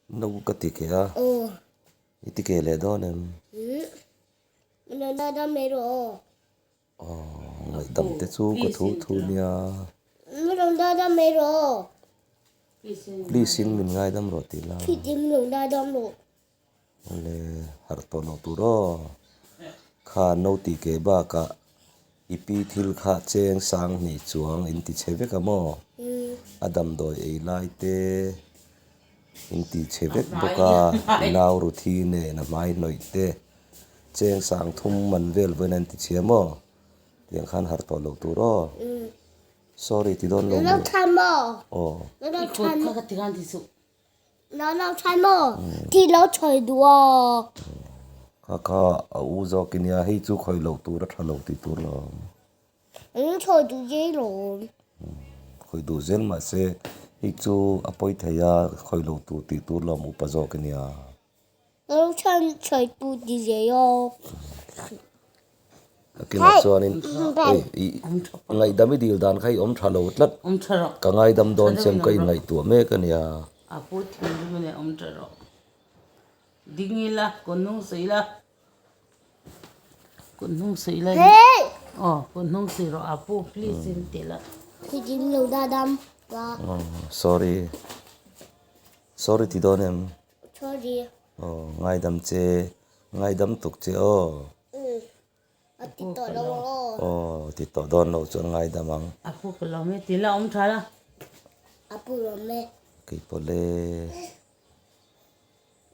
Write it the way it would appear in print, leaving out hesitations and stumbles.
No ka ti ke a. Aw. I ti ke leh dawn em? Umm. Min rawn dah dam mai rawh aw. Aw, ngaihdam te chu ka thu thu nia. Min rawn dah dam mai rawh aw. Please in min ngaidam rawh tih la. Please in min rawn dah dam rawh. Awle, harh tawh loh tur aw. Kha no tih ke bakah i pi thil kha cheng sang hnih chuang in ti chhe vek a maw? A damdawi ei lai te in ti chhe vek bawk a, i nau Ruthi nen a hmai hnawih te cheng sang thum man vel vawiin an ti chhia maw? Tiang khan harh tawh loh tur aw. Sorry ti dawn lo mi? Aw. Lo lo tha maw? Ti lo chhawi duh aw. Kha kha a u zawk i nia, hei chu khawi loh tur a tha lo tih tur lo. An chhawi duh zel lo. Khawi duh zel mahse hei chu a pawi thei a, khawi loh tur tih tur lo awm upa zawk i nia. Lo chhan chhawi tu ti zel aw. A kinah chuanin hei i ngaihdam i dil dan kha i awm tha lo tlat. Ka ngaidam dawn chem ka inngaihtuah mek a nia. A pu thinrim leh awm tha rawh. Ding ila, kut hnung suih la. Kut hnung suih la. Aw, kut hnung suih rawh a pu please in ti la. Thinrim lo da dam la. Sorry. Sorry ti dawn em? Sorry. Aw, ngaidam che. Ngaidam tuk che aw. Umm a ti tawh lo ang aw. Aw ti tawh dawn lo chuan ngaidam ang. A pu ka lawm e ti la awm tha la. A pu lawm e. Keipawh le.